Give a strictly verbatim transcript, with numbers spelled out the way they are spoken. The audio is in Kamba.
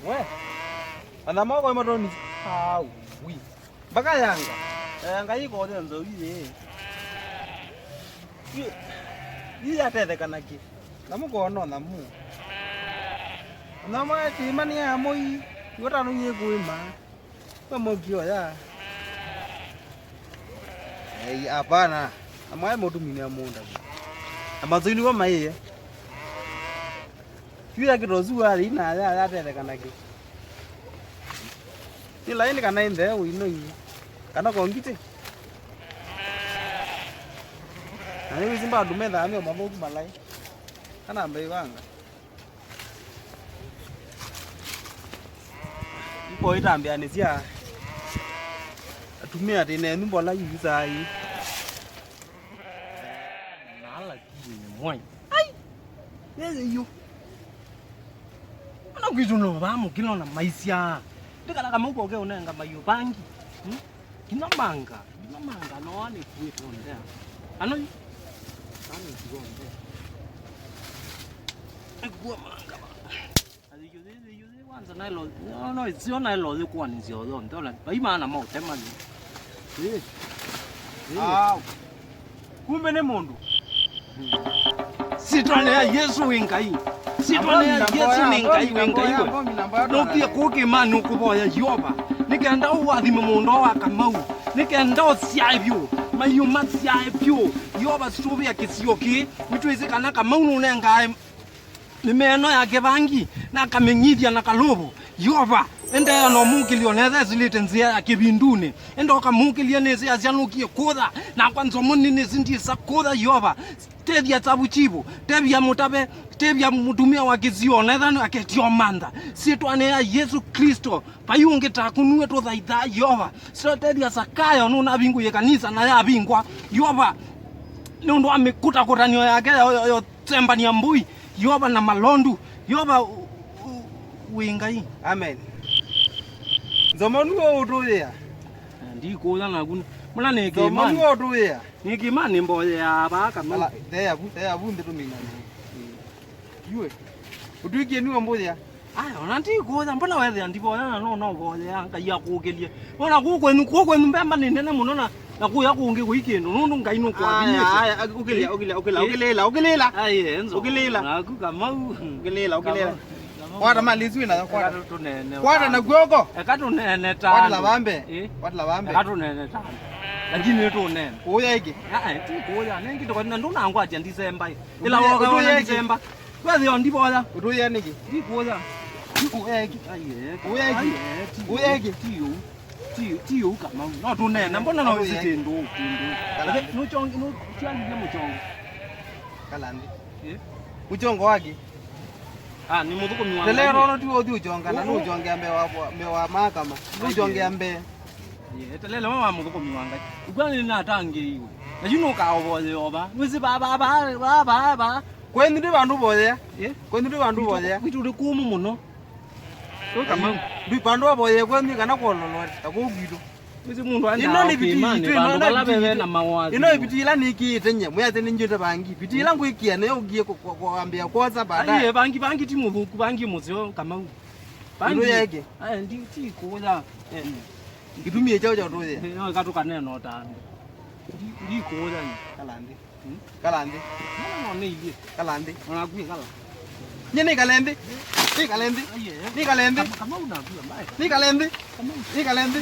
We. Ana moko matoni. Au. Wi. Mpaka yanga. Yanga iko ndio nzo ile. Yu. Yu yatetheka naki. Na mukono na mu. Na mwa tima ni ya moi. Yota nunye kuima. Kwa moki oya. Ei, hapana. Amwaye motumine amunda. Amazuni wa maiye. Yu ya kitozu wa ina ya yatetheka naki. Ni laini kana inde uino yi. Kana kongite. Na ni wizi mba dume tha ni maboku malai. Kana mbe wanga. Ipo itambĩanĩsya atumĩa atĩ nenyu mbola yusaa ii. Na lakini mwai. Ai! Yeye yu. Ona kwitũ no vamũkĩla na maisya. Ndikala kama uko ke unenga mayo bangi. Hmm? Kina manga, kina manga no ane kuitondea. Ano yu. Ane kuitondea. Ekuwa manga. Athi yuthi, yuthi, kwanza nailo, no, no, sio nailo yukwani sio yo, ndola. Bai maana mo tema ni. Eh. Eh. Au. Kumbe nĩ mũndũ. Sitwa nĩ ya Yesu wĩ Ngai. Sitwa nĩ ya Yesu nĩ Ngai, wĩ Ngai we. Nũkie kũkĩma nũkũvoya Yeova. Nĩkenda ũathime mũũnda wa Kamau. Nĩkenda ũsyae vyũ. Maiũ masyae vyũ. Yeova, sitũvĩa kĩsio kĩĩ. Nĩtwĩsĩ kana Kamau nũnengae mĩmeeno yake vangi, na akamĩng'ithya na kalũvũ. Yeova, endeea na ũmũkĩlye o na ethĩwa esilĩte nzĩa ya kĩvindunĩ. Enda ũkamũkĩlye nĩsĩ asya nũkie kũtha, nakwa nzomo nĩ nĩsĩ ndyĩsa kũtha, Yeova. Tethya Tavu Chivu, tethya Mũtave, tethya mũtumĩa wa kĩsio, o na ethĩwa aketio mantha. Syĩtwanĩ ya Yesũ Klĩsto, vai ũngĩ taku nue tũthaithaa, Yeova. So tethya Sakayo, nũnavingũie kanisa na yavingwa, Yeova. Nĩ ũndũ wa mĩkũtakũtanĩo yake ya, ya, ya, Sembania mbũi, Yeova na malondu, Yeova u-, u-, wĩ Ngai. Amen. Nzomo nue ũtũyĩa. Ndikũya naku. Mwana nĩ Nzomo kĩmani. Nue ũtũyĩa. Nĩ kĩmani mboyeaa vaa Kamau. Ala, theavu, theavu nthĩ tũminane. Yue. Ũtwĩkie nue mbũyĩa. Aya, ona ndikũya, mbona wethĩa ndivoya na no, no voyea, Ngai akũkĩlye. Ona kũũ kwenyu, kũũ kwenyu mbemba nĩ nene mũno na, na kũya kũngĩ kũi kĩndũ, nũndũ Ngai nũkũathimĩte. Aya, aya, ũkĩlĩa, ũkĩlĩa, ũkĩlĩa, eh? Ũkĩlĩla, ũkĩlĩla. Ai, enzo. Ũkĩlĩla. Naku Kamau. Ũkĩlĩla, ũkĩlĩla. Kamau. Kwata mali isu wĩ nayo, kwata. Eka tũnene. Kwata na kw'oko. Eka tũnene ta. Kwata la vambe. Eh? Kwata la vambe. Eka tũnene ta. Lakini nĩ tũnene. Kũya ĩngĩ. Ah, eh, ti kũya, nengĩ tũkwa na ndũnangwatia ndisemba. Ĩla woka ona ndisemba. Wethĩa ndivoya. Ũtũyĩa nĩkĩ? Ndikũya. Ũyeki. Ai, eh, ũyeki. Ai, eh, ti ũyeki. Ti ũu. Ti, ti ũu Kamau. No tũneena. Mbona no wĩsĩ kĩndũ, kĩndũ. Kala nthĩ. Nũchongi, nũtialilye mũchongo. Kala nthĩ. Eh? Mũchongo wake. Ah, nĩ mũthũkũmi wa Ngai. Telero no ti ũthi ũchonga, na nũchongea mbee wa, mbee wa mahakama. Nũchongea mbee. Ye, etelele we wa mũthũkũmi wa Ngai. Ũkw'a nĩnatangĩĩiwe. Na yu nũkaũvoye Yeova. Nĩwĩsĩ va, va, va, va, va, va. Kwenyu ndĩ vandũ voyea. Eh? Kwenyu ndĩ vandũ voyea. Kwitũ, kwitũ ũrĩ kũmũ mũno. Tũ Kamau. Ndwĩ vandũ wavoyea kwenyu kana kwololwa ta kũu kwitũ. Wĩsĩ mũndũ ĩno nĩ vitii itũ, ĩno nĩ vitii itũ. Ĩno ĩvitii ĩla nĩkĩĩte nye, mwĩate nĩnjĩte vangi. Vitii ĩla ngwĩkĩa nĩyo ũkie kũ-, kũ-, kũambĩa kwosa baadaye. Aiye, vangi, vangi ti mũthũku, vangi mũseo Kamau. Vangi. Ĩno yeke. Aya, ndi, ti kũya. Eh. Kĩtumi kyaũ kya ũtũyĩa? Eh, no, eka tũkanena o ta andũ. Ndi, ndikũya. Kala nthĩ. Hmm? Kala nthĩ. No, no, no, nĩ ilyĩ. Kala nthĩ. Ona naku ĩkala. Nye nĩkale nthĩ. Nĩkale nthĩ. Aiye. Nĩkale nthĩ. Kama, kama unakuwa mbaya. Nĩkale nthĩ. Kama. Nĩkale nthĩ.